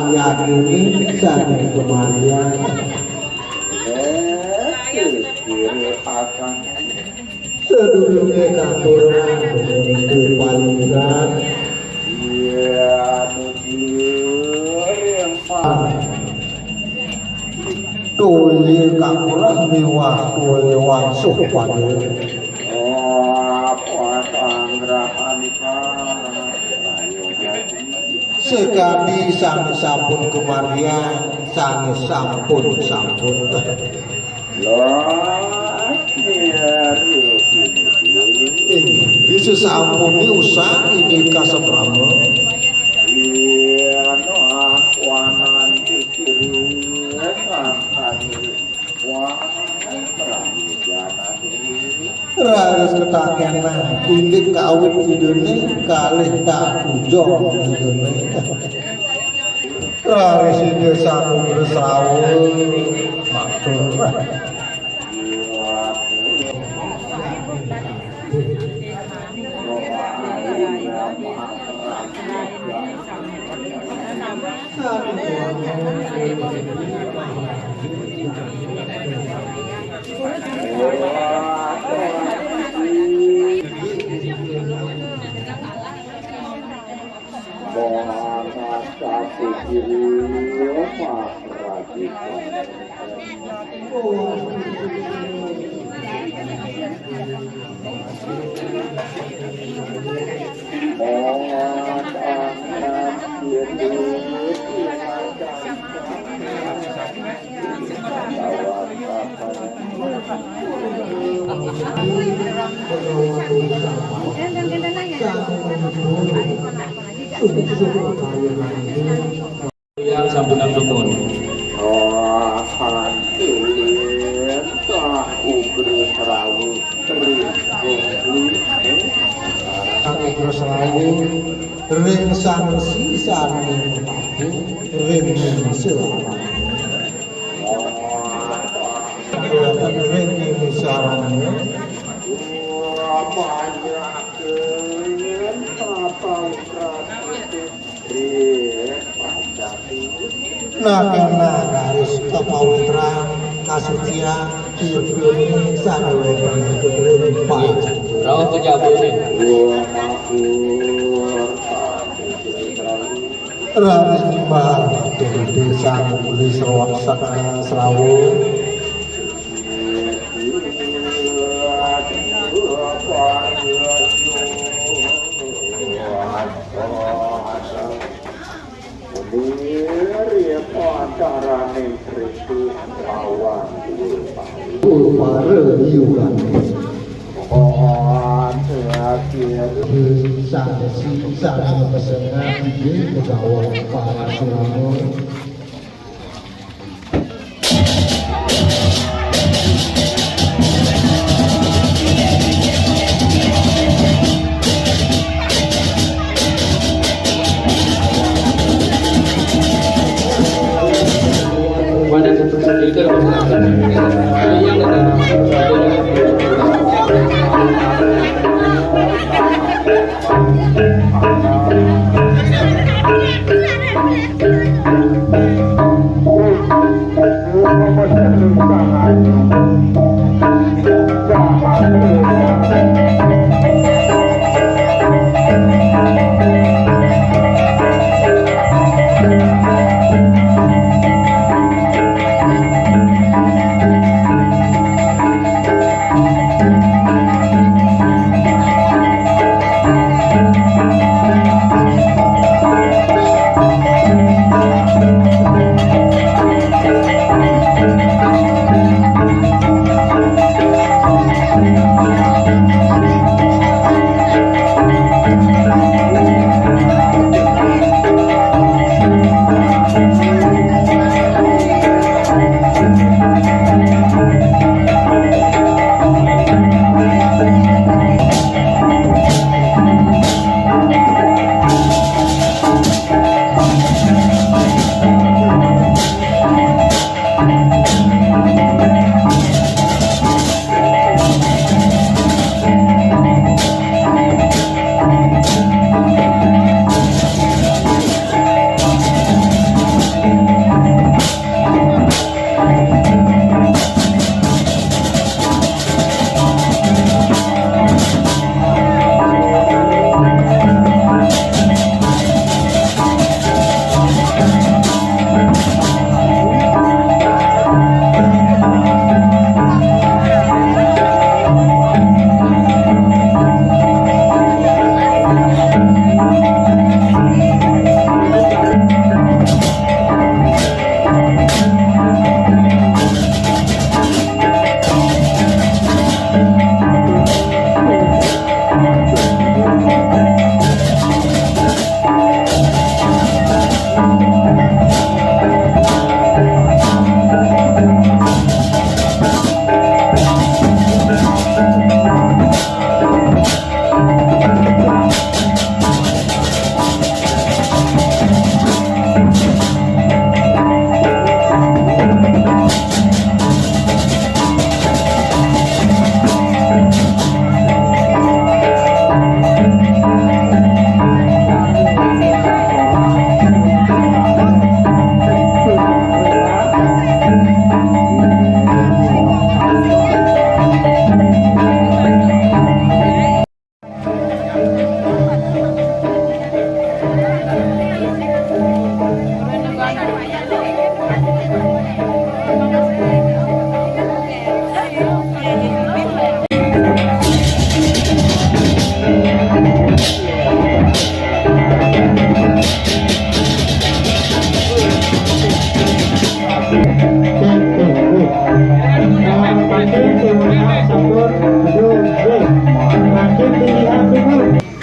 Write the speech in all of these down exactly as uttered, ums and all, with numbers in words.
Yadini saking kemaryan. Eh, kiri pasang. Sedurunge katuran niki palingan. Iya, nuju ring pa-, Toya kakurah miwah toya wangsuh pada. Oh, apa sanggrahanika? Sakadi sane sampun kemaryan, sane sampun, sampun. Lah, iya, iya. Inggih, sasampune usan Ida Kaseprama. Iya, no, akuanan ciri, sangkane. Wah, Prabu Janadri. Raris ketakenan, indik kawit idene, kalih tak ujung idene. Raris Ida Samudra Sawa matur. Yang sampunang dumun. Oh, hadirin, tah ugra srawu, ring, ring, ring. Tah ugra srawu, ring sang resi sane mataku, ring ningsih alam. Ring ningsih alam. Oh, panjaken, tata ugra. Nah, kena garis kepawitran, kasucian, yudhane, sane wenten ring pancen. Rauh kejabune. Raris timbang, desa Uli Srawak Saka Srawo. Niri pancarane Kristus lawan Dewi Mawi. Pulpara liukan. Mohon terakhir. Sang si, sang pesengan, di begawan para sulama.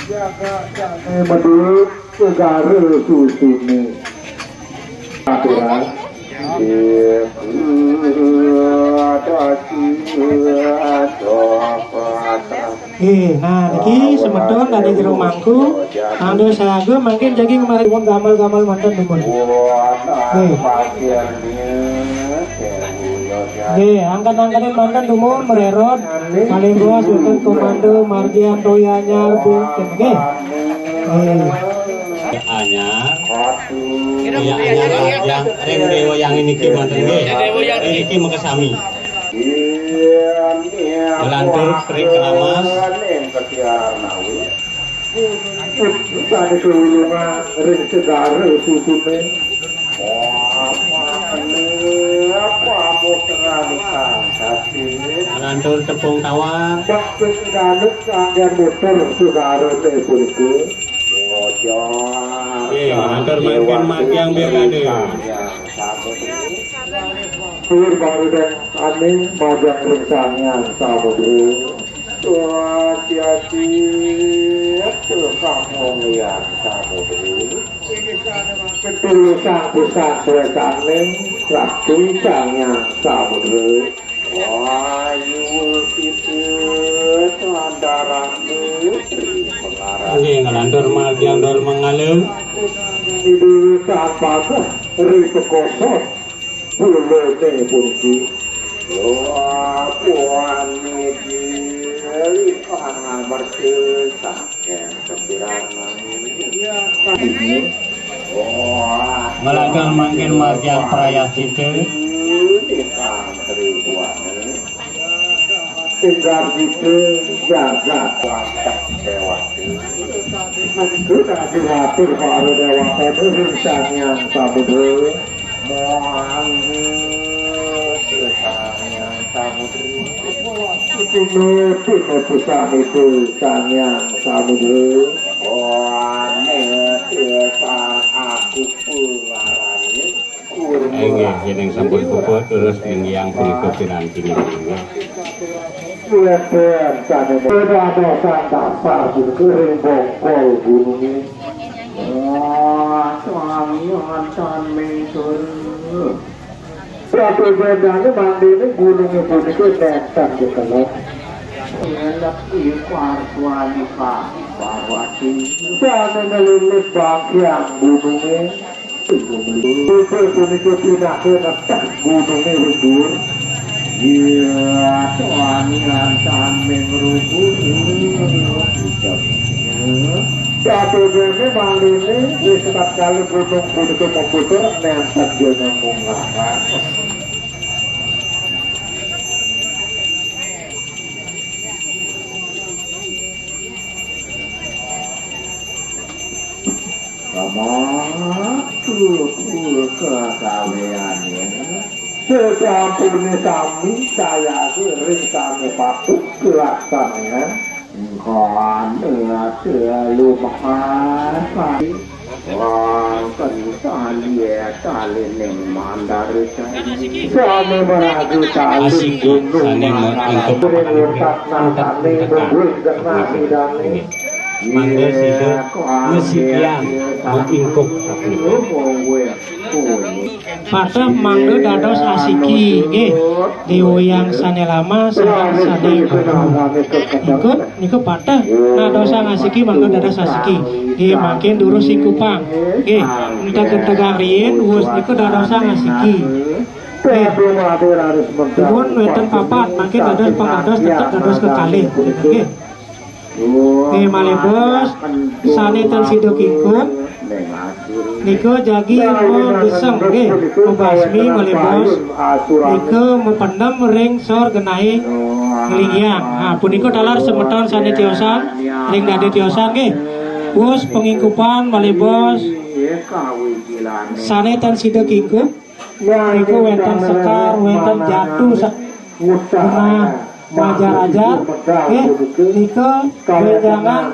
Jaga jane medhit segara susune. Aturan. Nggih, nah niki semeton dari jero mangku, mangda saga mangkin jagi ngemari wong gamal-gamal manten dumun. Nggih. Nggih, angkat-angkatin manten dumun, mererot, paling bos, wonten komando, margian, toya, anyar, pinten. Nggih. Nggih. Anyar. Toya anyar, yang ring dewa yang niki manten nggih. Niki makasami. Ngelantur kering keramas. Tadi kewilungan ring segara susune. Ngelantur tepung tawar. Bak ping dalem kanggen muter segara te puniki. Nggih, ngelantur mangkin margiang birkade. Tur baru dan ane majang ring Sang Hyang Samudra. Wah, hati-hati, aduh, kamu lihat Samudra. Ketulusan pisan suesane Ratu Sang Hyang Samudra. Wah, yul kita sandaran putri pengarang. Nggih, ngelantur margiang Dharma Ngala. Ibu Sang Patah Ri Pekosot. Pulone puniki. Wah, puan niki pangamerta saking sepirangan ini. Wah, ngelantur mangkin margiang prayascita. Di kantri buane. Tinggal kita jaga kuasa dewata. Kita dilatih para dewata itu Sang Hyang Samudra. Mohon Sang Hyang Samudra. Itu itu pesan itu Sang Hyang Samudra. Oh, ane aku pengarane. Inggih, yen sampun puput terus ninggiang punika pinanti nggih. Kuwi ben sane dadosan dasar kuring bongkol gununge. Wah, swami wonten mingsun. Satu bedane mandene gununge puniki nenten dikelok. Elek iki parsuani Pak Parwati. Sane nelilit bagian gununge. Pucuk punika pinaka netek gununge wis dhuwur. Iya, wani lantaran ming rubuh. Sadurunge malune wis sekat kali gunung punika mengkutur nenten jeneng mungaran. Rama, tuhu kagaweane. Sesampune sami sayake ring sami patut kelaksanaan. Engkon ate lumahar. Wangken tali talining mandar sami. Sami meragu tali asiki gunung sane mengingkup. Ring utak nasane mungguing genah idane. Mangga sida ngesikian mengingkup sakit. Pateh mangda dados asiki, nggih. Déwa Hyang sané lama sareng sané baru. Niku, niku pateh nadosang asiki mangda dados asiki. Nggih, mangkin durus singkupang. Nggih, entek-entegang riin, wus niku dadosang asiki. Nggih. Dumun wénten papat, mangkin dados pang dados tetep dados kekalih. Nggih. Nggih, malih bos, sané ten sida kingkup. Nika jagi mabeseng nggih, mabasmi malih bos. Nika mapendem ring sor genahé nglinggihan. Nah, punika taler semeton sané tiosan, ring dadi tiosan nggih. Wus pangingkupan malih bos. Sané ten sida kingkup. Niku wénten sekar, wénten jatu sak genah majar-ajar. Nggih, nika bénjangan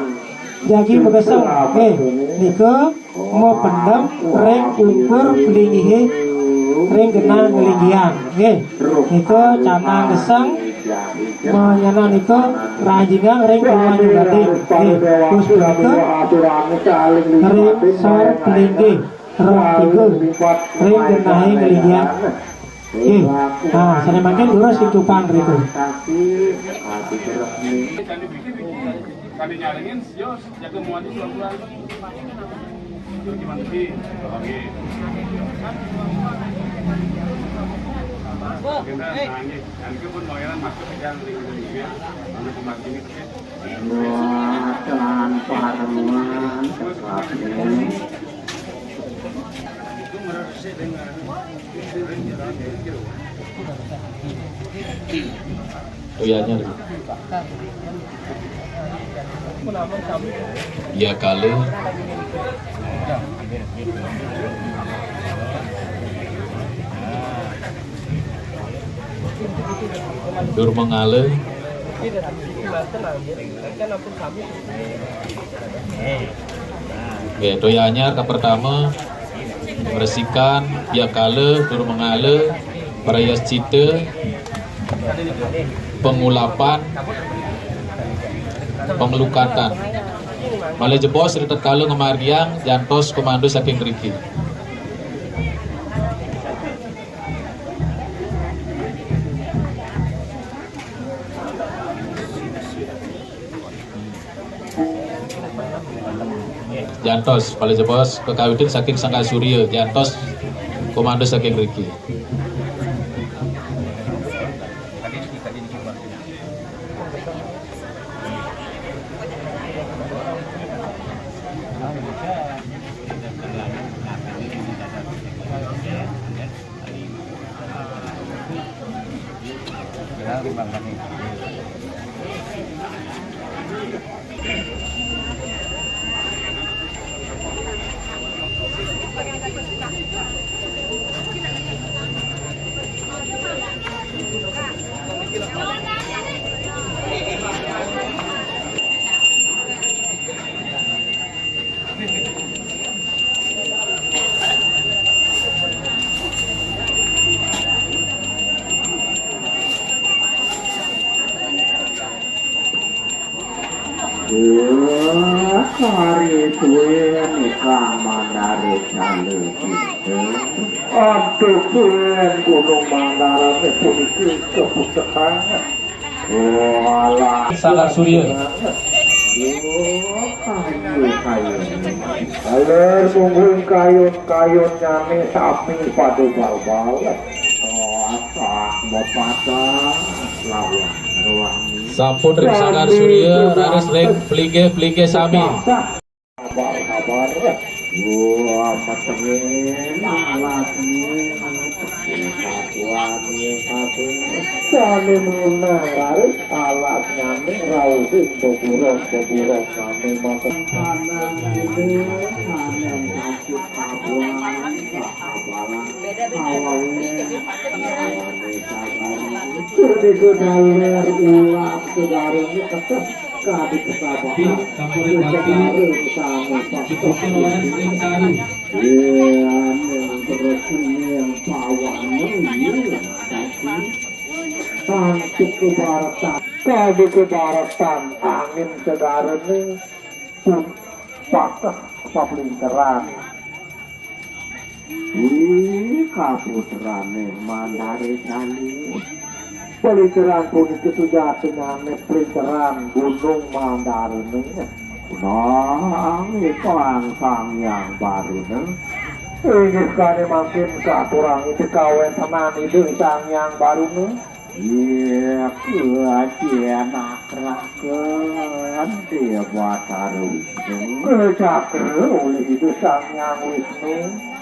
jagi mabeseng. Nggih, nika mapendem ring ungkur plinggihé ring genah nglinggihan. Nggih, nika canang geseng, manyanan nika ranjingang ring genah nyugating. Nggih, terus punika ring sor plinggih. Rong tiga. Ring genahé nglinggihan. Nggih. Nah, sané mangkin durus singkupang riku. Kami nyalengin, yo, jaga muat itu, Tuan. Yo, gimana sih? Oke. Kita nangis. Nanti pun mau yang masuk ke dalam lingkungan ini, ya. Mana pematinya, ya? Wah, kelan pareman, cekapnya. Tuyanya. Ya kali. Dur mengale. Nggih, toya anyar ka pertama, mresikan, yakala, tur mangala, prayaschita, pangulapan, panglukatan. Malih jebos ritatkala ngamargiang jantos komando saking mriki. Jantos, malih jebos kakawitin saking Sanggar Surya, jantos komando saking mriki. Wah, kari tuwin ikang mandare jale pinter. Aduh, tuwin Gunung Mandar puniki keputekan. Walah. Sanggar Surya. Yo, kayu, kayu. Aler mungguing kayun-kayunnyane sami pada bal-bal. Oh, tak mau patah lawan ruang. Sampun ring Sanggar Surya, raris ring pelinggih-pelinggih sami. Kabar-kabar. Wah, matengin, alasnya, satuannya, satu. Sane menang, raris alasnya, rauhin, beburung, beburung, sane makan. Kanan itu, kanan sakit, abuan, abalan, awalnya, awalnya, sabar. Itu di dalam ulang, saudara, ini ketep. Sampun ring batu, diputer lawan ring karu. Iya, yang terus yang pawanen, iya, tapi tantuk kebaratan, kali kebaratan, angin segarene pun patah paplinteran. Wih, kaputrane Mandare Jani. Pelinceran puniki sujatinane pelinceran Gunung Mandare. Nanging Sang Hyang Baruna. Inggih kane mangkin katurang iti kawentenan Ida Sang Hyang Baruna. Iya, kajenak raken Dewa Tara Wisnu. Kecakra oleh Ida Sang Hyang Wisnu.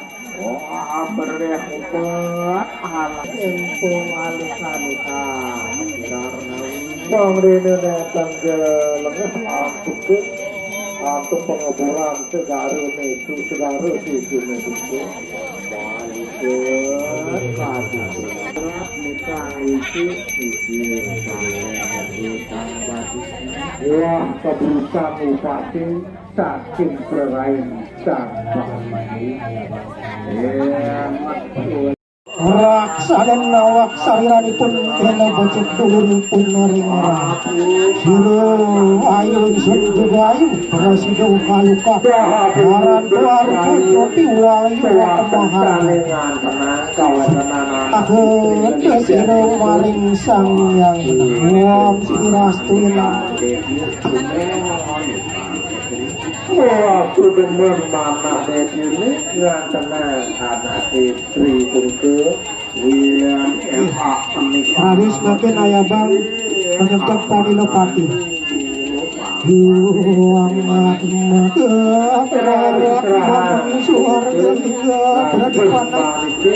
Wah, bereh ubat anak empung alis-alisan. Darnawi. Mangdene nenten lenges lantuk. Antuk pengeburan segara nesu, segara sisi nesu. Wah, itu. Nikah itu. Wah, keburukan upati saking prarain Sang Bali. Enak. Raksana nawak sariranipun kena becik duluripun ring ratu. Sira ayu ingsun juga ayu, prasida kaluka. Maran keluarga jati wayu watemahan. Agenda sira maring Sang Hyang Wong Sirastuna. Wah, sudemen manah Dewi ini ngantenan anak istri punika. Iya, epak menika. Raris makin ayabang penyebab Padilopati. Yuang mati mati. Suara hingga beradipan.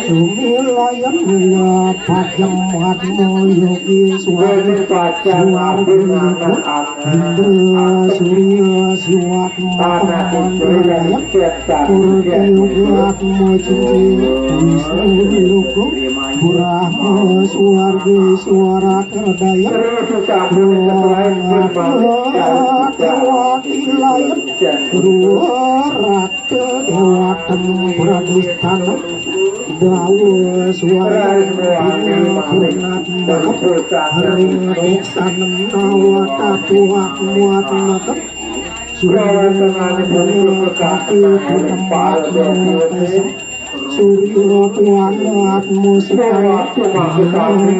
Sumilayan mula pajam atmo yogi suara. Suara Indra Surya Siwat Mata Mandra Dayang Kurti Yoga Atma Cincin Wisnu Logo Brahma Suarga Suara Kerdayang Ruang Atma Dewa Tilayang Ruang Rata Dewa Tempradistana Dawa Suara Bina Purnatma Ring Diksanem Nawa Tatuak Muat Makem Surawa Kati Purnama Pesa Surya Tuan Atmo Sekali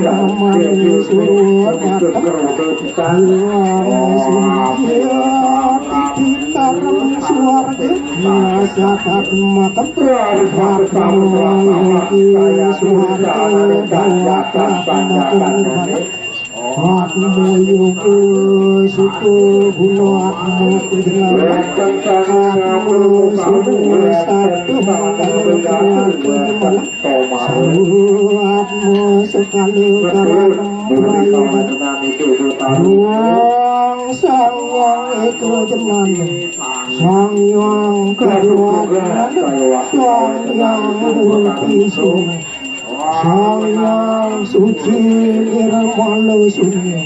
Amani Surya Data Tuan Surya Titi Karang Suarga Nasa Tatma Kepra Atmo Yogi Suarga Dawata Atmo Kepra Atmo yoga sukha guna atmo kujana. Atmo sukha satu atmo sekala karanam prayogan. Ruang Sang Hyang Eka Jemana. Sang Hyang Kadewa Jemana. Sang Hyang Murti Sungai. Sang Hyang Suci Nirmala Surya,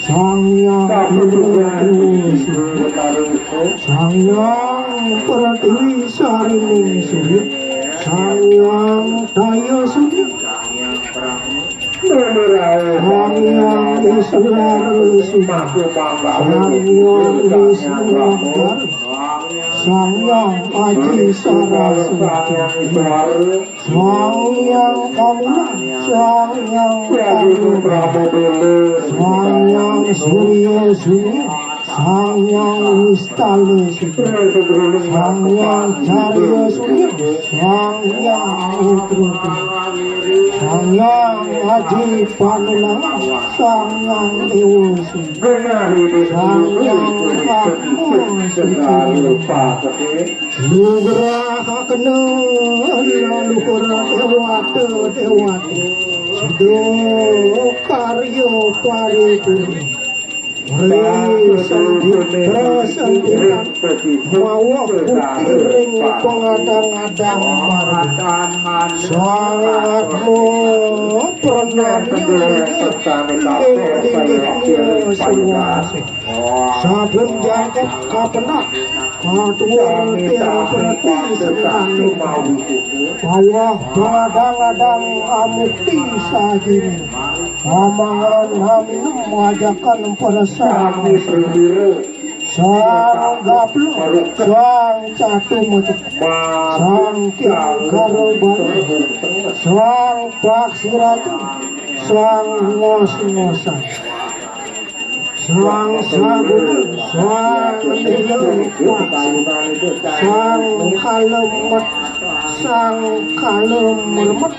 Sang Hyang Indra Dewa Surya, Sang Hyang Pertiwi Sarining Surya, Sang Hyang Daya Surya, Sang Hyang Iswara Surya, Sang Hyang Wisnu Manggala, Sang Hyang Aji Saraswati. Sang Hyang Kamula, Sang Hyang Kamula, Sang Hyang Surya Surya, Sang Hyang Wistala Surya, Sang Hyang Carya Surya, Sang Hyang Putra Surya, Sang Hyang Aji Panulangan, Sang Hyang Dewa Surya, Sang Hyang Atma Suci. Nugrahakena leluhur dewata dewata. Sida karya paripurna. Ri senti prasentikan mawa bukti ring pangadang-adang marga. Sangat mo pranamya linggih linggihnya suwasa. Saben jangkep kapenak, katur tiang preti sentani. Pawah badang-adang amukti sajini. Amangan nami majakan persami. Sang Gaplok, Sang Catu Mocok, Sang King Karo Bali, Sang Paksi Ratu, Sang Ngos-ngosan, Sang Sagunan, Sang Lilo Paksi, Sang Kalemet, Sang Kalemermet,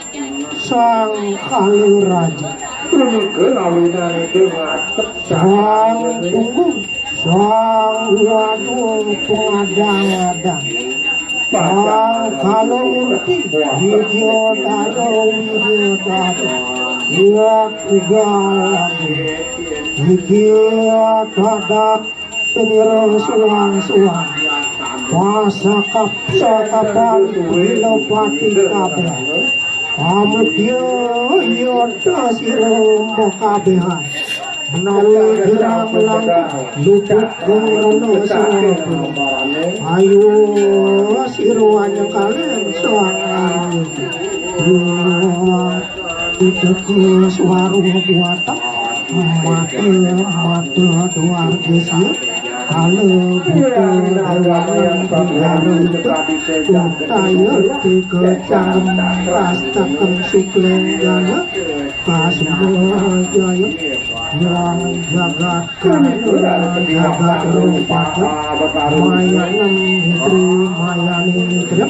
Sang Kaleraja, Sang Punggung, Sang Wadul Pengadang-adang, Sang Kalo Murti, Widyodaro, Widyodaro, Wiat Ugal, Widyodaro, Teniro suang-suang, pasakap-sakapan, Gilopati kabeh. Pamukya yata sira makabehan. Menawi girang langkung luput ing rena sira. Ayo sira anyengkalen soang ayu. Duduk suara buatan mata mata doar gesia. Kala buta dewaning bidara itu utaya tiga cangkem kastakem sukleng jana kasuma jaya. Yang jagat kaya jagat rupaja mayanem mitri mayani mitri.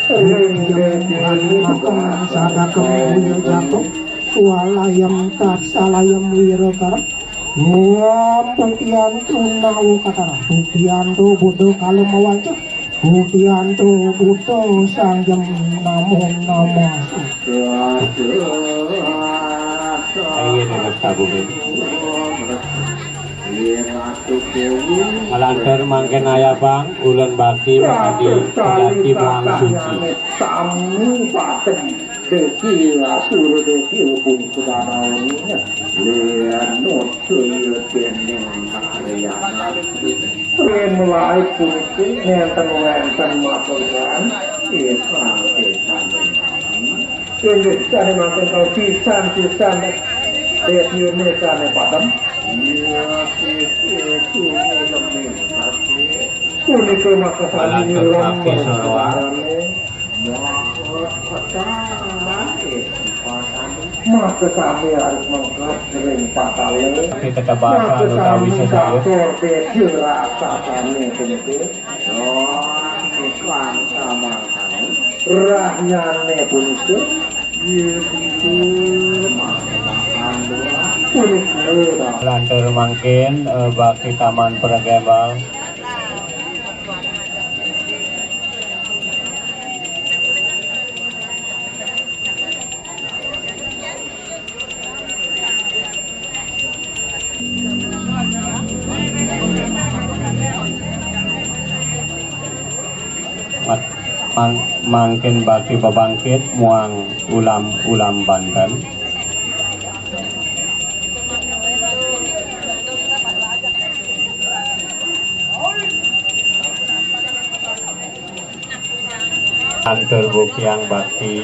Yang bani makan sadakem buya jagung walayam tatsalayam wirakarem. Muam putiantu nawa katara putiantu buddha kalem mawanca. Budianto Buddho Sanjam Namo Namo. Ayo, Nurut Kabupaten. Malantur mangkin ayabang, ulun bakti makadi pejati muang suci. Tamu patem deki asura deki upung sedanaun. Lian nutu iya dening Karyana. Ring laik puniki nenten wenten mapegan ingkang pisan. Inggih sane mangkin kau pisan-pisan detiune sane padem. Iya sisi sumi lemi sasi. Punika makasami. Malantur nyuwun bakti sarwa. Maka sami harus mengkap ring patale. Pitetebasan utawi sesaya. Katur beda rasa sami puniki. Wah, iklan sama sami. Rahnyane puniki. Iya, puniki. Makan doa. Puniki. Lantur mangkin, eh, bakti Taman Pergembal. Mat-, mang-, mangkin bakti bebangkit muang ulam-ulam banten. Antur bukyang bakti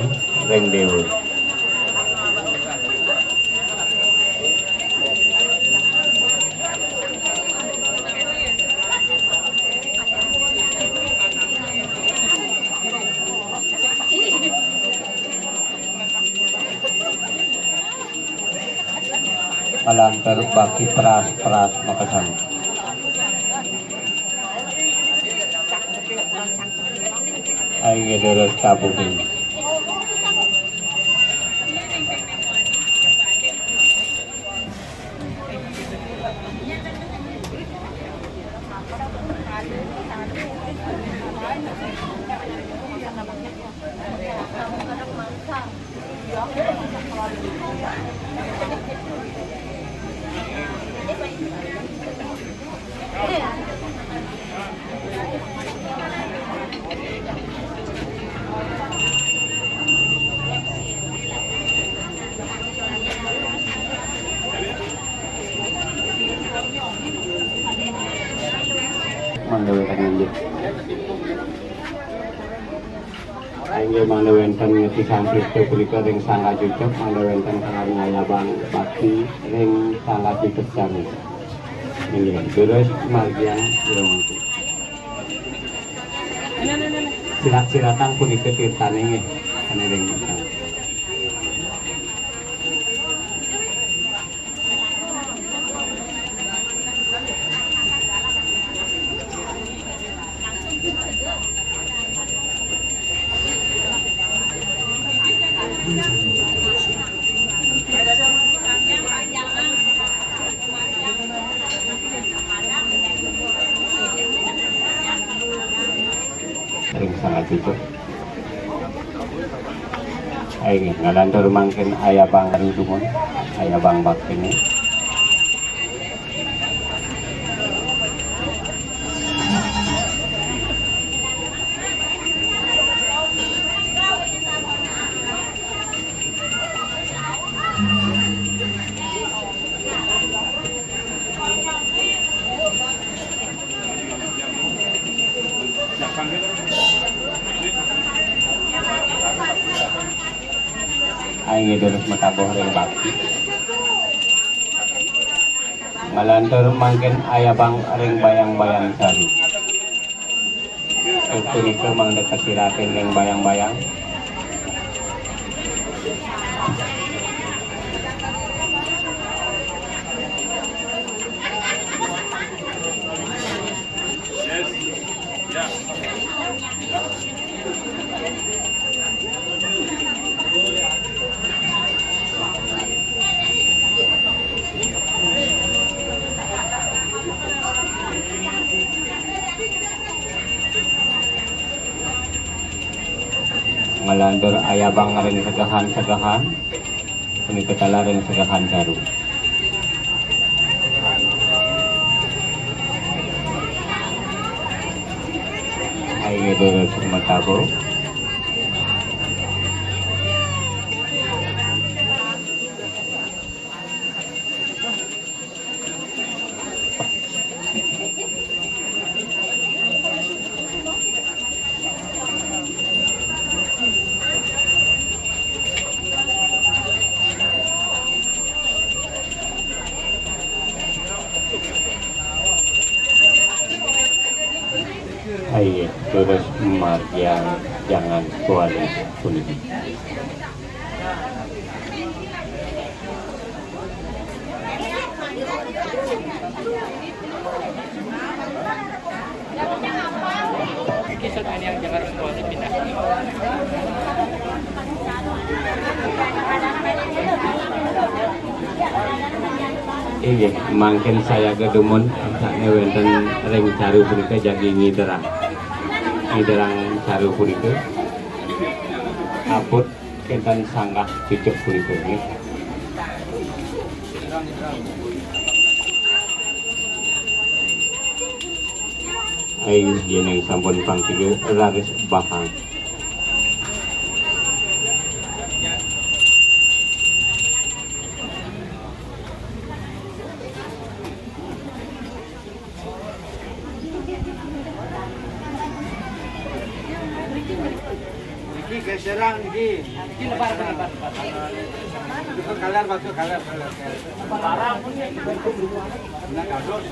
ring dewa. Malantur bakti pras-pras makasami. Ayo, durus kabuking. Mangga wénten inggih. Inggih mangda wénten ngetisan prista punika ring Sang Raja Ucep, mangda wénten kalawan ngayabang bakti ring Sang Raja Ucep sami. Inggih, terus margian ira mangke. Sirat-siratan punika tirtane nggih. Ane ring Ring sangat itu. Ayo, ngalantur mangkin ayabang dumun, ayabang baktine. Ayo, durus matabuh ring bakti. Ngalantur mangkin ayabang ring bayang-bayang saru. Punika mangda kasiratin ring bayang-bayang. Ngalantur ayabang ring segahan-segahan, punika taler ring segahan saru. Ayo, durus matabuh. Ayo, durus margian jangan kuali puniki. Inggih, mangkin sayaga dumun, sané wénten ring caru punika jagi ngiderang. Ngiderang caru punika. Kaput kénten sanggah cucuk punika nggih. Ayo, yéning sampun pang tiga raris bahang. Niki geseran niki. Niki lebar, lebar, lebar. Itu kalar, masuk kalar, kalar, kalar. Nah, kados.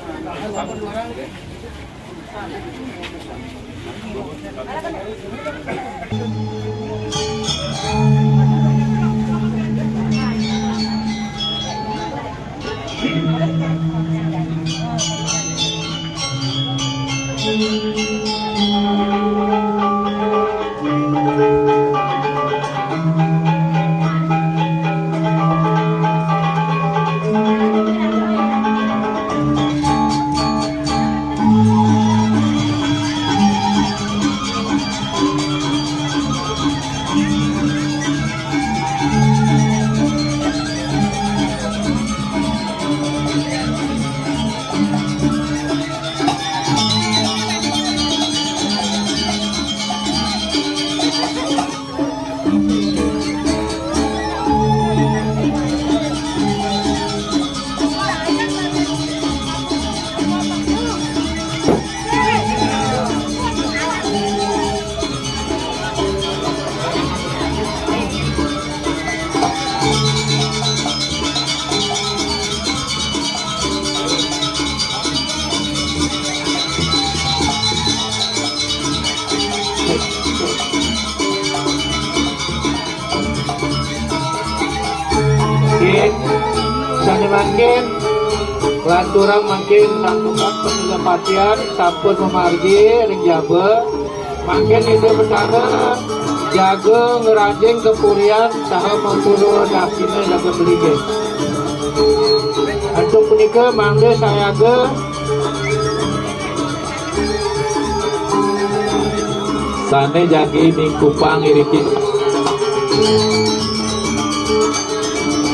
Sané mangkin, lanturang mangkin sanggupan penelapatian sampun mamargi ring jaba. Mangkin Ida Betara jaga ngranjing kapurian saha mampura dasina jaga belinggih. Antuk punika mangda sayaga sané jagi mingkupang iriki.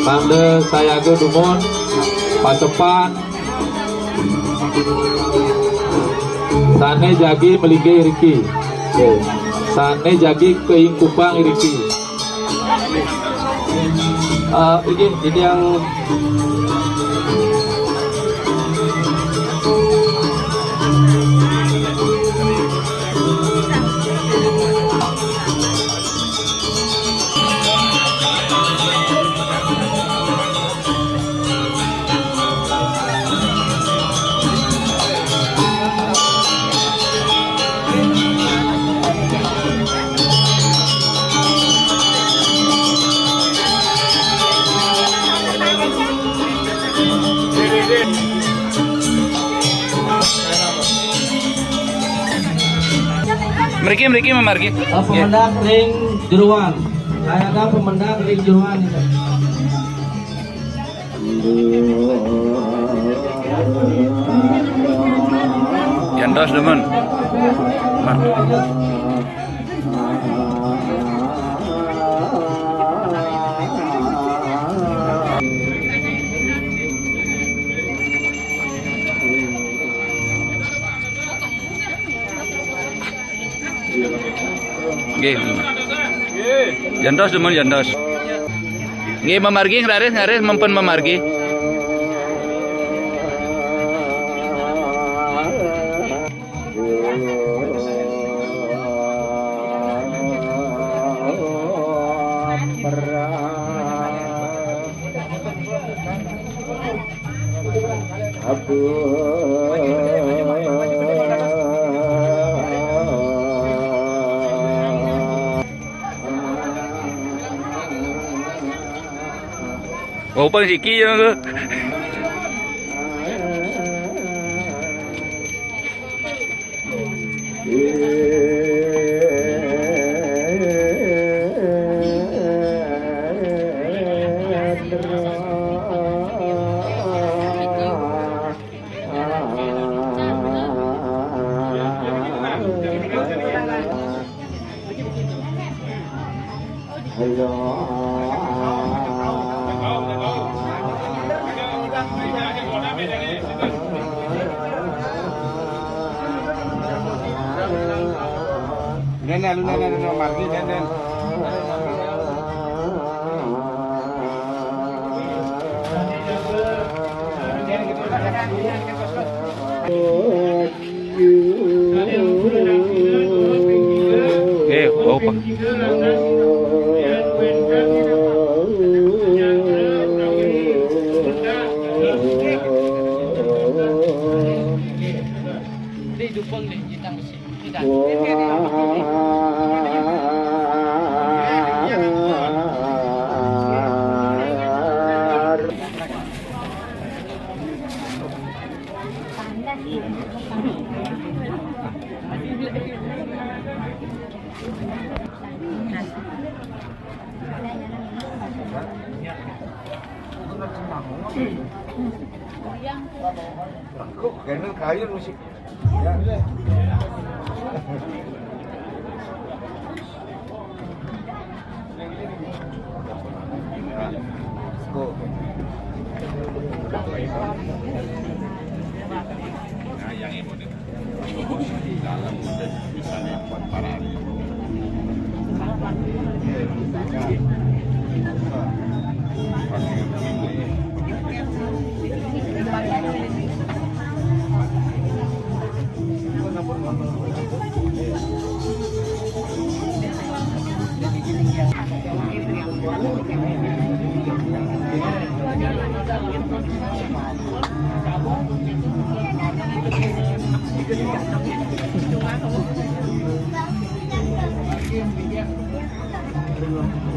Mangda sayaga dumun pasepan sané jagi malinggih iriki. Nggih. Sané jagi kaingkupang iriki. Eh, ini, ini yang Mriki, mriki, mamargi. Eh, pemendak ring jeroan. Saya ada pemendak ring jeroan itu. Yan tos, demen. Mak. Nggih. Yan tos, demen, yan tos. Nggih, mamargi, nglaris, nglaris, mempun mamargi. Opang siki ya, Bang. Nene, lu nene, nene, margi, nene. Eh, bau apa? Kok gendong kayu musik.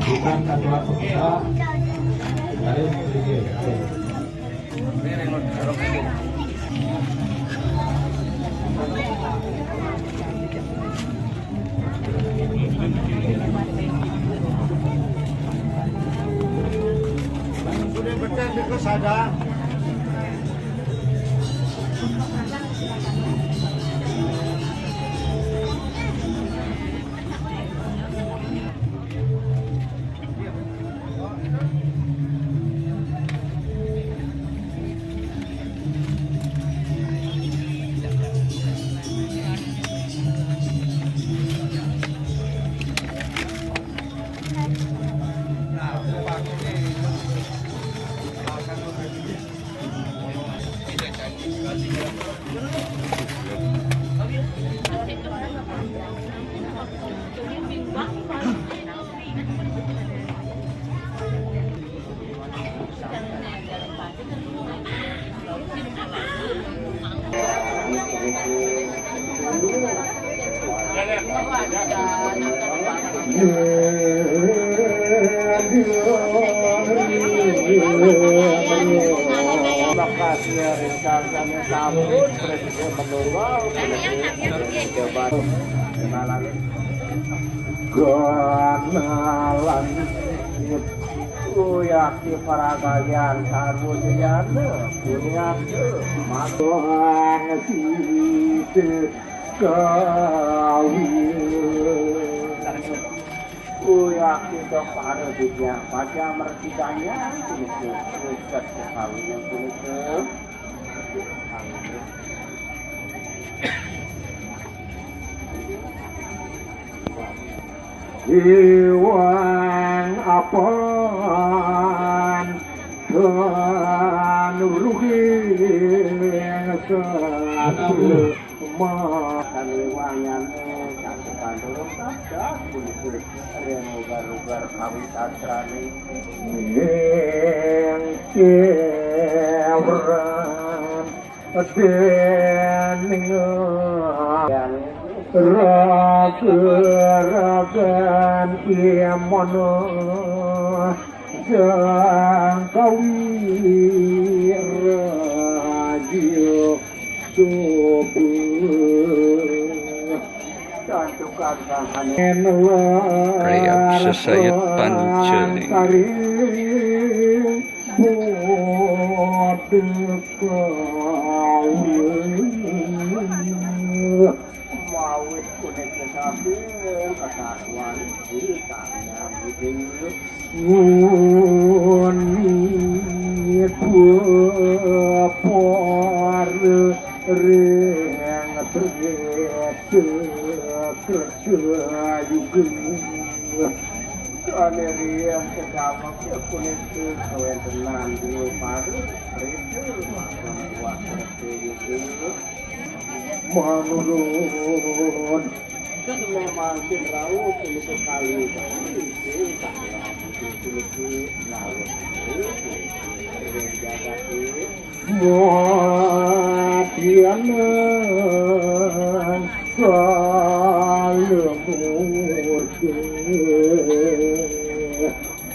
Bukan ketua pemuda. Ganalan uyaki paragayan sarwa jayana punyata matuang sida kawin. Uyaki dok para vidya pada mertiganya punika pusat kawin yang punika. Iwang apan dan ruhing satu. Makaliwangane satu pandurung kados punika ring ugar-ugar kawisastrane. Ing kewran dening raga-ragan imana sang kawi raja. Reyap sesayat panca lingga. Mawit punika saking kesatuan di tanah. Ngunit bapar ring treda kerja juga. Kane riang sedawek punika kawentenan dua para treda makan buah kerja juga. Manurun. Memang sing rauh punika kali kali sing salah punika lawan ring jagate. Matianan kalemurke.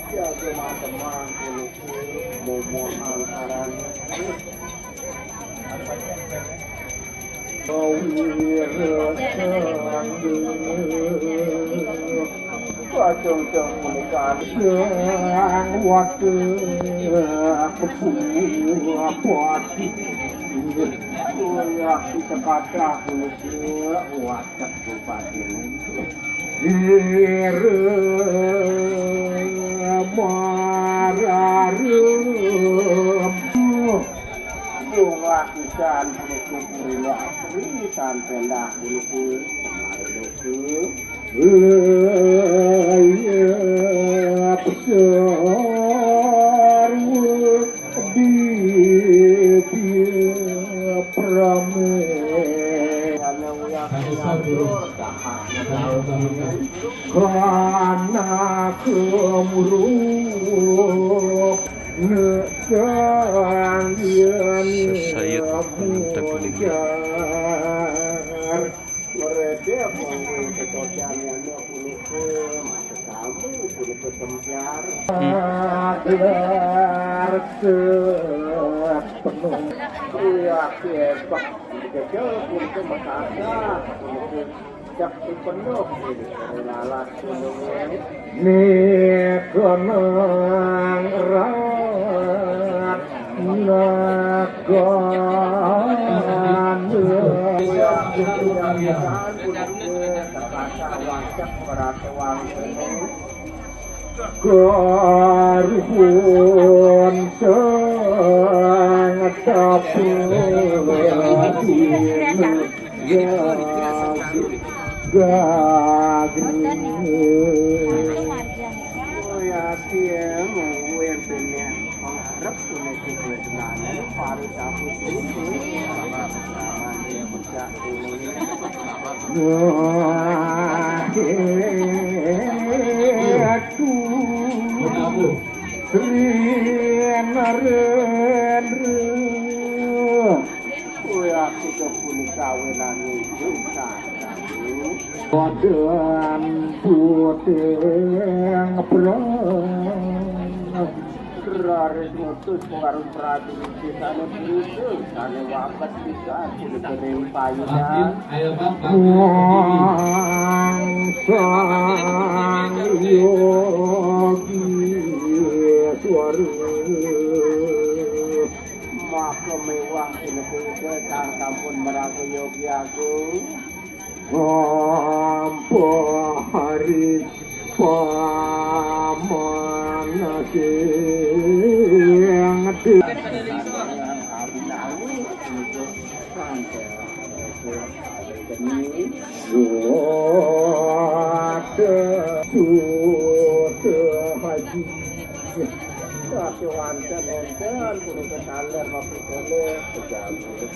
Jaga mateman punika momohan arane. Kacung-cung punika sang watu kebuah pati. Kuliah kita kathah punika watek bupati. Ira mararem. Bunga pisan punika purina asri, tan pendah punika maredoka. Layap sarwa dibya prame. Kana kemuruk. Sesayat pantek lingga. Mereka manggung kekocang yang punika, masa kamu punika kempiar. Set penuh. Iya, iya, Pak. Jajal, untuk Makassar. Cak penuh. Lalat gunungnya. Nih, gunung rat. Nagan. Terpaksa wajak, berat wajak. Karuhun sing tapi gagring. Oh ya, dia mau yang punya pengarep, punya kebenaran, harus aku sini. Nah, aku Rin, Rin, Rin. Kuwi aku kepuni kawinan itu. Badan putih ngebrang. Raris ngutus pengaruh prajurit di sana berusul, sana wabet bisa, kulit kering payunya. Wang sang yogi suara. Maka mewah kini kulit sang sampun meraga yogi agung. Ampa hari pamanasing di Sudah, sudah haji. Tapi wonten enten kudu ketaler waktu kene pejabat.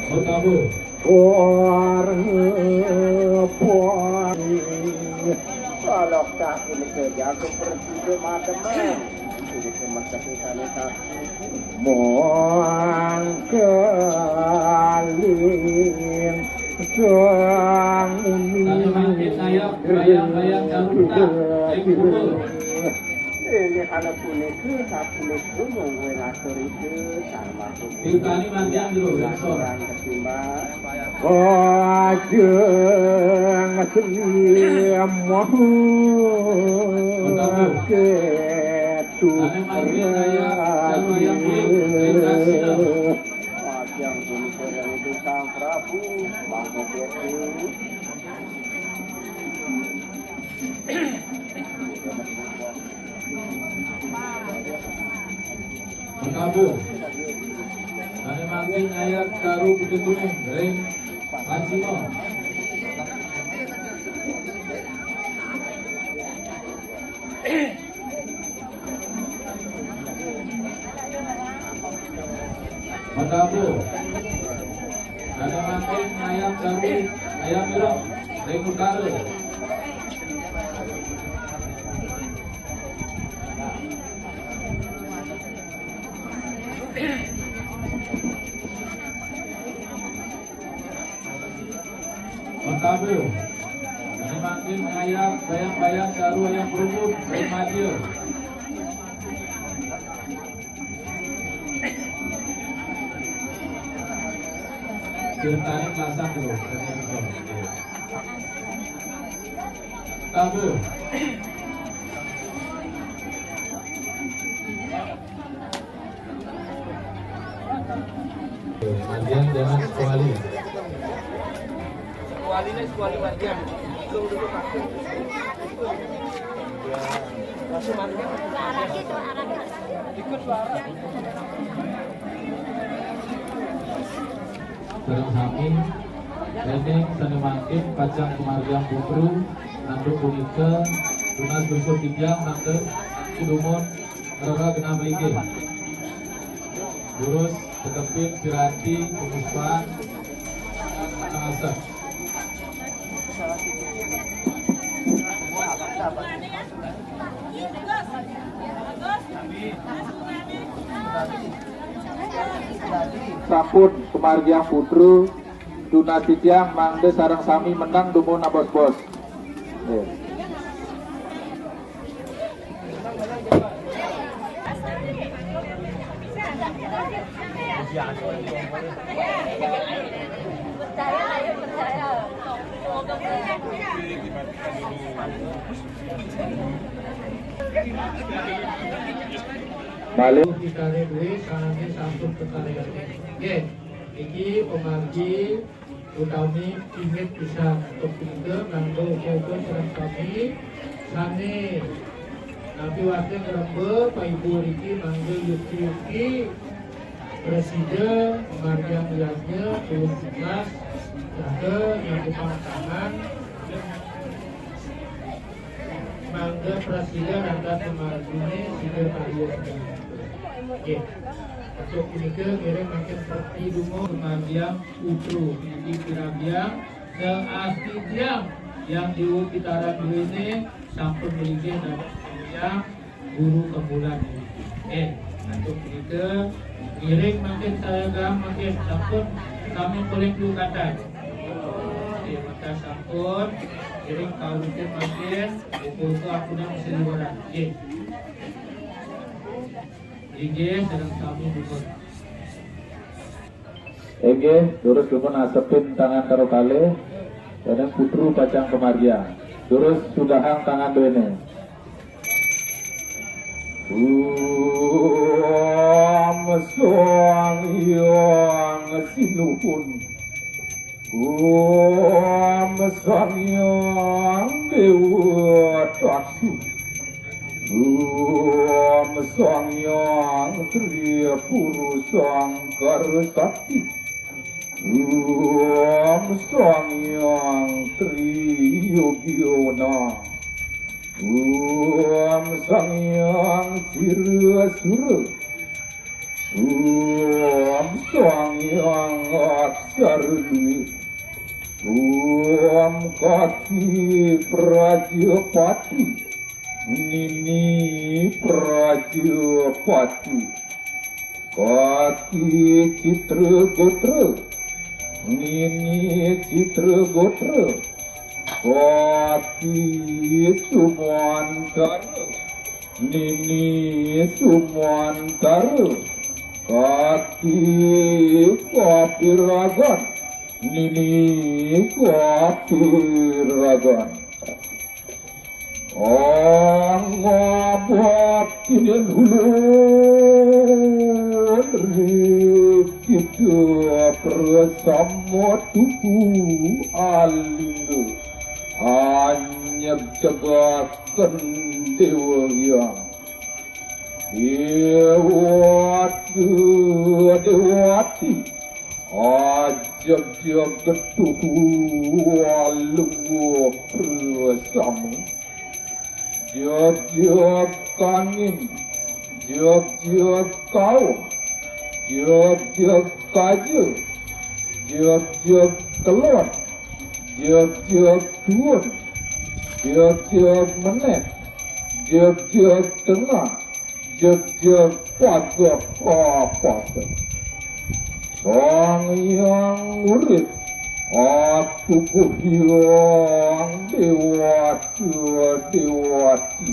Bertamu. Orang puani. Kalau tak ini kerja aku pergi ke Mademan. Ini ke Mesir sana tak. Mangkaling sang uni. Kami mangkin ayam, bayang-bayang, daun tak, air kubur. Inggih, ana punika, sapunika monggo ngatur ide, sareng makhluk. Tirtani mandian jero, besor. Ketimbang. Ajeng selimahu. Betul. Ketu. Ane mandian kaya, sareng yang kulit, perintah sila. Ajeng punika yang itu Sang Prabu, mangga ketu. Berkabung. Ane mangkin ayat karu putih kuning, ring Pancino. Berkabung. Ane mangkin ayat karu, ayat merah, ring utara. Mengkabu. Ini mangkin ayam, bayang-bayang, karu ayam berumur, dari Madia. Ceritanya kelasah dulu. Tabu. Mardian jangan sekuali. Sekuali nih, sekuali Mardian. Itu dulu pakai. Langsung Mardian. Ikut suara. Sareng sami, dene sane mangkin pacang kumargiang putru, nanduk punika, tunas dusur titiang nanduk sidumun rera genah mligi. Durus tetepin piranti pemuspaan ngasep. Sampun kumargiang putru, tunas titiang mangda sareng sami meneng dumun abos-bos. Nggih. Balik. Kita duit, sanane sampun ketarik. Nggih, iki pemargi utami inggih pisan, kepindo nganggo uga-uga sareng sami sane napi wate ngrembe paibu riki mangga yukti-yukti presida margiang yadnya tulung tugas jaga nyambung tangan mangga presida rangkat pemargine sida karya sedaya. Nggih. Untuk punika ngiring makin seperti dungo pemargiang Utru, niki pirabiang seasti tiang yang diwu pitaran duene sampun melinggih dados tiyang guru kemulan. Eh, antuk punika ngiring mangkin saya gam mangkin sampun sami polih dulu kata. Eh, maka sampun ngiring kawrutin mangkin buku-buku aku nang seliweran. Nggih. Inggih, sareng sami dipun. Inggih, durus dipun asepin tangan karo kalih, dening putru pacang kamargiang. Durus sudahang tangan duene. Om Sang Hyang Sinuhun. Om Sang Hyang Dewa Taksu. Om Sang Hyang Tri Purusangkara Sakti. Om Sang Hyang Tri Yogiyona. Om Sang Hyang Sirasura. Om Sang Hyang Aksara Dwi. Om Kaki Prajapati. Nini Prajapati. Kaki Citra Gotra. Nini Citra Gotra. Kaki Sumantara. Nini Sumantara. Kaki Kapiragan. Nini Kapiragan. Angabakinen hulun rikita prasama tuhu alingga anyeg cegaken Dewa Hyang. Dewata Dewati. Ajeg-jeg getuhu alungguh prasama. Jeg-jeg kangin. Jeg-jeg kaum. Jeg-jeg kaja. Jeg-jeg kelon. Jeg-jeg tuun. Jeg-jeg menek. Jeg-jeg tengah. Jeg-jeg pageh kapasa. Sang Hyang Urip, atukuh Hyang Dewata Dewati,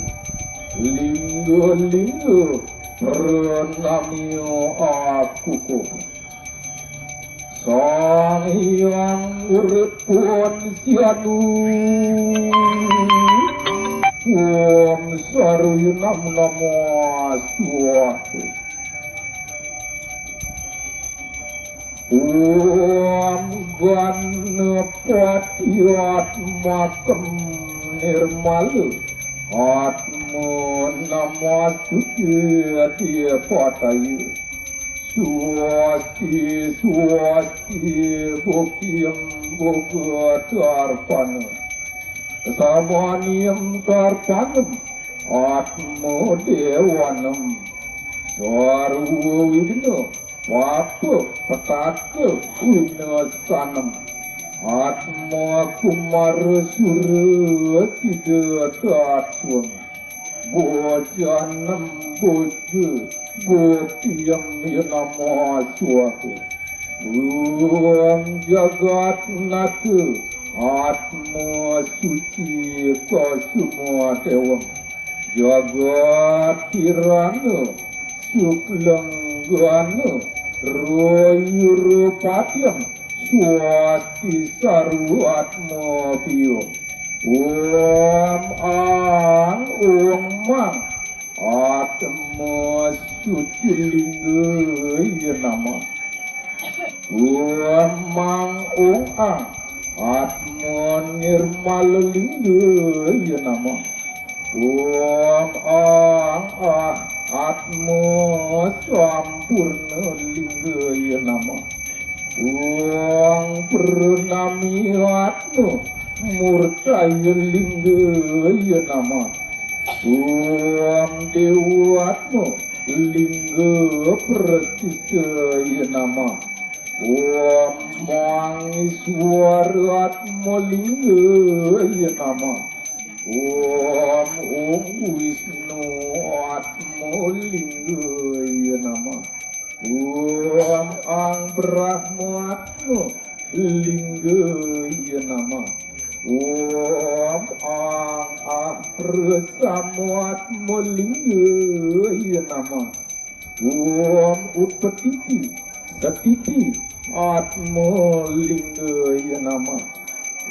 lingga-lingga pranamya akukuh. Sang Hyang Urip pun sianu. Om Sarunam Nama Swaha. Om Ganapati Atmakem Nirmala. Atma Namastuti Adhipataya. Swasti, swasti, bhogyam bhoga tarpana. Samaniyam tarpanam, atma devanam. Sarva vigna, papa, petaka, vinasanam. Atma kumara sura sida daswam. Bhojanam bhoja, bhogyam ya Nama Swaha. Om Jagatnatha, atma suci kasuma devam. Jagat kirana Suklenggana rayura patyang swasti sarwa atma piya. Om ang ong mang atma suci linggaya namah. Om mang ong ang atma nirmala linggaya namah. Om ang ah atma sampurna linggaya namah. Om pranami atma murtaya linggaya namah. Om dewa atma lingga pratisthaya namah. Om mang iswara atma linggaya namah. Om ong Wisnu atma linggaya namah. Om ang Brahma atma linggaya namah. Om ang ah prasama atma linggaya namah. Om utpatiti satiti atma linggaya namah.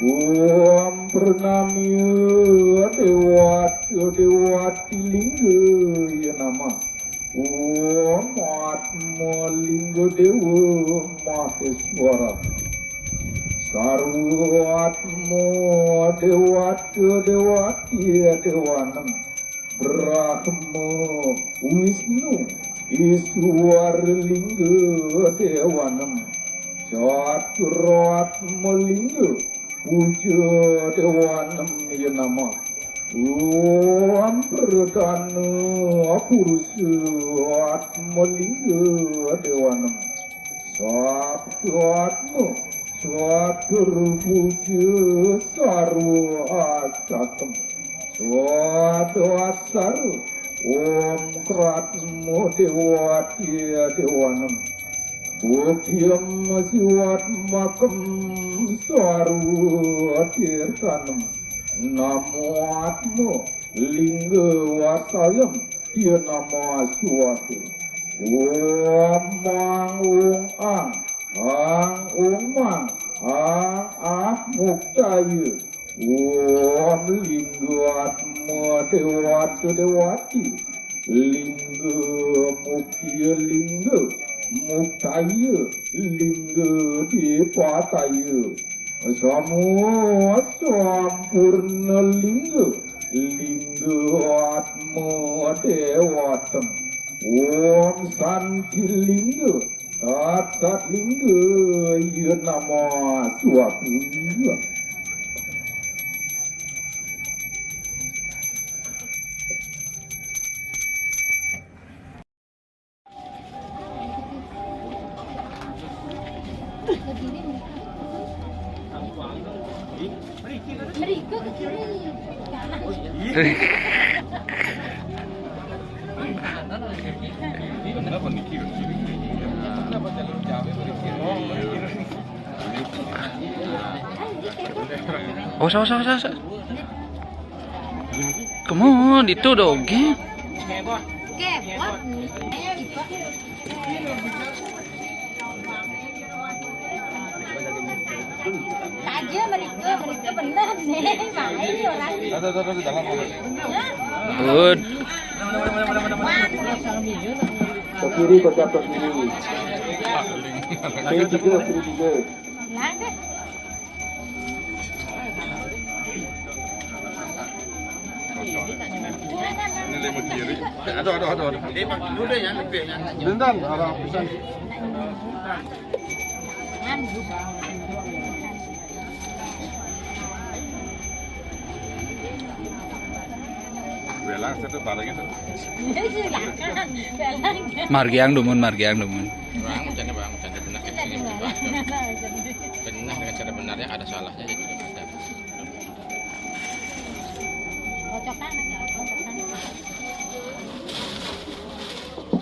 Om pranami dewata dewati linggaya namah. Om atma lingga dewa maheswara. Sarwa atma dewata dewati dewanam. Brahma Wisnu iswara lingga dewanam. Caturatma lingga puja dewanam ya namah. Om pradana purusa atma lingga dewanam. Sabda atma catur puja sarwa asatam. Sabda aksara om kratma dewati dewanam. Buddhiyam sivatmakam sarva tirthanam. Namo atma lingga vasayam ya namah swati. Om mang ong ang ang ong mang ang ah muktaya. Om lingga atma dewata dewati lingga mukti lingga muktaya lingga dipataya. Samo sampurna lingga lingga atma dewatam. Om santi lingga tat sat lingga ya namah swati. Awas, awas, awas, awas. Come on, itu dogé. Aja mereka, mereka bener nih, main orang. Ada, ada, ada, dalam apa? Good. Ke kiri, ke atas kiri. Kiri tiga, kiri tiga. Lah deh. Ini lima kiri. Aduh, aduh, aduh, aduh. Ini Bang, udah ya, lebih ya. Dendam, arah pesan. Belang satu barang itu. Margiang dumun, margiang dumun. Bang, bercanda, Bang, bercanda benar. Benar dengan cara benarnya ada salahnya, ya juga ada.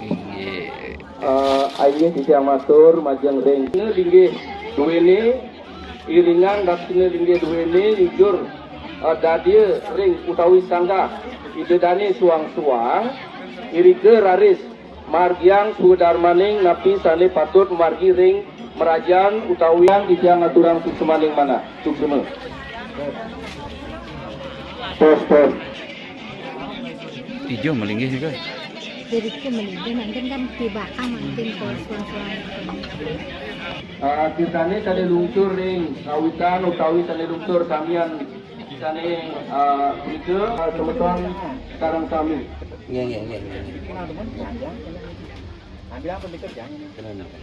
Inggih. Eh, inggih titiang matur majeng ring. Linggih duéné, iringan daksina linggih duéné, jujur, eh, dadia ring utawi sanggah Ida Dané suang-suang, irika raris Margiang sudarmaning napi sane patut margi ring mrajan utawi titiang aturang suksmaning manah. Suksma. Pos, pos. Ijo malinggih juga. Jadi ke malinggih, mangkin kan tibaka mangkin kalau suang-suang. Ah, kirtane sane lungkur ring kawitan utawi sane lungkur samian sane, ah, punika, ah, semeton sareng sami. Nggih, nggih, nggih, nggih. Ambil apa dikit ya? Kenapa?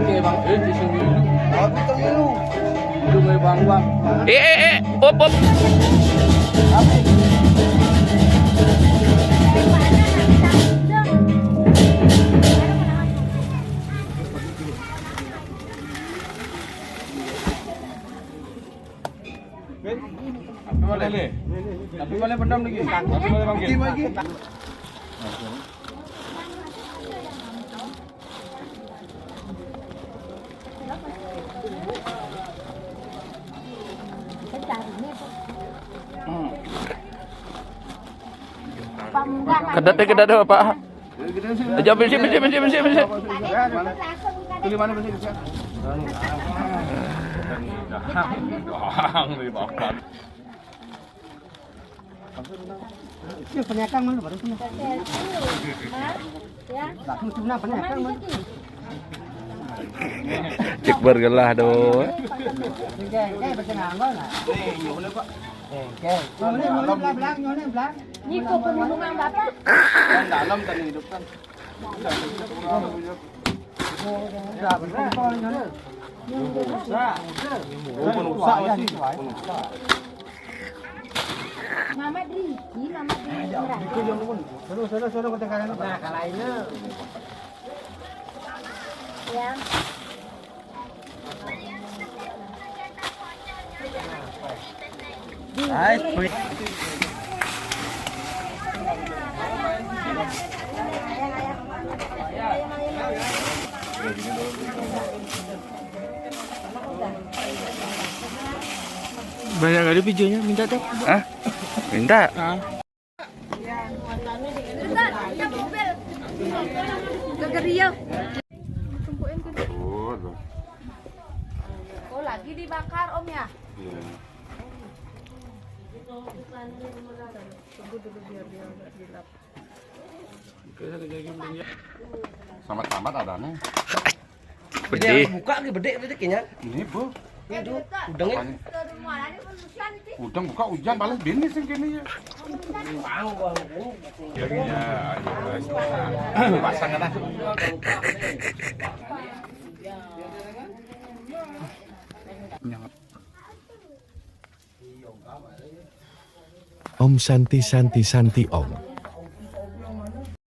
Bang, eh, di sini. Aku terlalu. Dulu, Bang, Bang. Eh, eh, eh, op, op. Tapi boleh. Tapi boleh pendam lagi. Tapi boleh bangkit. Lagi. Kedate, kedate, Pak. Aja, bersih, bersih, bersih, bersih, bersih. Itu gimana, bersih, bersih? Doang, di bawah. Iya, peniakan mana baru tuh? Ya. Langsung tuna peniakan mana? Cek bergelah doh. Oke, oke, betul nggak, nggak? Oke. Nyone, nyone, belang, belang, nyone, belang. Ini kok penurunan Bapak? Kan dalam kan hidupkan. Udah, betul, nyone. Nyone, belang. Oh, penuh usaha sih. Penuh usaha. Mama Driki, Mama Driki. Suruh, suruh, suruh ke tengah. Nah, kalau ini. Ya. Nice. Banyak kali videonya, minta tuh. Hah? Minta? Ah. Oh, lagi dibakar, Om, ya? Iya. Tunggu dulu biar dia agak gelap. Sama-sama ada nih. Gede. Buka lagi, gede, gede kayaknya. Ini, Bu. Ini tuh, udangnya. Apanya? Udang buka hujan, paling bini sing kene ya. Mau, Bang. Ya, ayo, guys. Pasang lah. Om Santi, Santi, Santi Om.